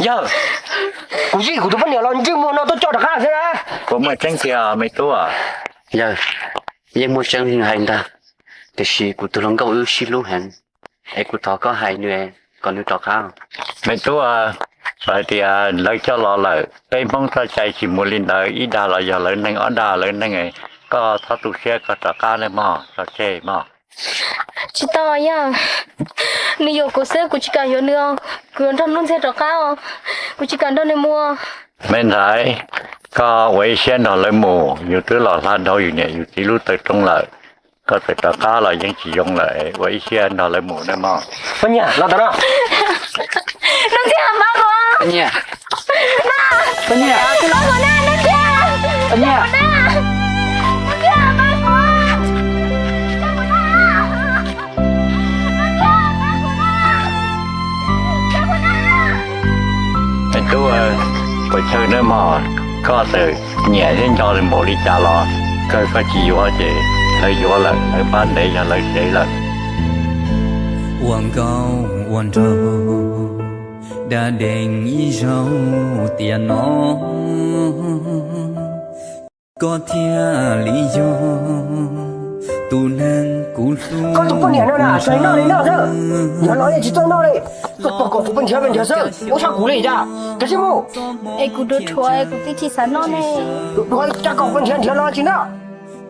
Yawg, kuv zij kuv tus poj niam los ntsej muag no tuaj coj rov qab xwb na. Puas muaj tseeb tiag me tub? Yawg, yeej muaj tseeb li hais ntag, tiam sis kuv tus hluas nkauj wb sib hlub heev, es kuv thov koj hais nws kom nws rov qab. Me tub, txawm hais tias lawv coj los lawm, peb Hmoob txoj cai tsis mus li ntawd, ib dag los yog lawv neeg, ob dag lawv neeg, koj txhob tu siab, koj rov qab nawb mog, tso tseg mog. Tsis tau yawg, nws yuam kuv xwb, kuv tsis kam yuav nws os. Kuv yuav nrog Nuj Ntxhiab rov qab os, kuv tsis kam nrog nws mus. Me ntxhais, koj ua ib siab nrog lawv mus, yus twb los hla dhau yus niam yus txiv lub taw roob lawm, koj txawm rov qab los yeej tsis zoo lawm, ua ib siab nrog lawv mus nawb mog. Poj niam, los tom no. Nuj Ntxhiab, pab kuv. Poj niam. Poj niam. Pab kuv na, Nuj Ntxhiab. Poj niam. Nuj Ntxhiab, pab kuv. Me tub, puas chawj nawb mog, koj txawm nyiam thiab nco npaum li cas los kawg koj tsis yuav ces lawv yuav lawm, lawv pab ntev yog lawv sev lawm. Ua nkauj ua nraug, da dees ib zaug tiam no, koj thiaj li yog tus neeg kuv hlub. Koj tus poj niam no na, tsis noj li no xwb, nyob no yeej tsis txawj noj li. Tuaj pom kom kuv pes nrhiav pes nrhiav xwb, ua tshaj kuv li cas. Kav tsij mus. Es kuv dhuav dhuav es kuv twb tsis xav noj ne. Dhuav dhuav cas kom pes nrhiav nrhiav los tsis noj.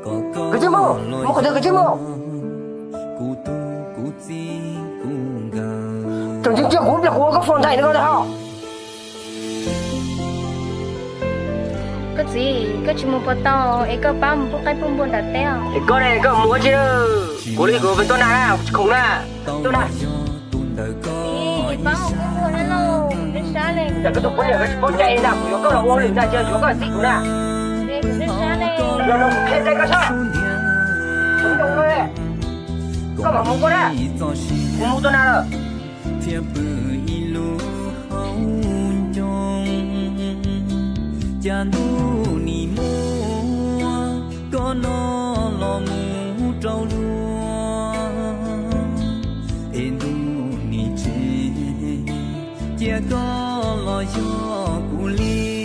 Kav tsij mus, mus qhov twg kav tsij mus. Tseem ntsia ntsia kuv pliag kuv ua koj fo ntais no ko. Koj txiv, koj tsis mus puas tau es koj pab mus pub qaib pub npua nram teb os. Es koj ne, koj mus ua tsi? Kuv li kuv pes tuaj na, kuv tsis khoom na. Tuaj na. Pab mus pub npua na lauj, sab le. Yog koj tus poj niam koj tsis paub cai na, kuv yuav koj los ua hauj lwm ntag, cia yuav koj txij kuv na. Los no kuv qhia cai koj saib. Koj mam mus koj na, kuv mus tuaj na lawm. Thiab pw ib lub hauv ncoo, cas ntuj nim muaj, koj no los mus rau luag, es ntuj nim tsis, cia koj los yog kuv li.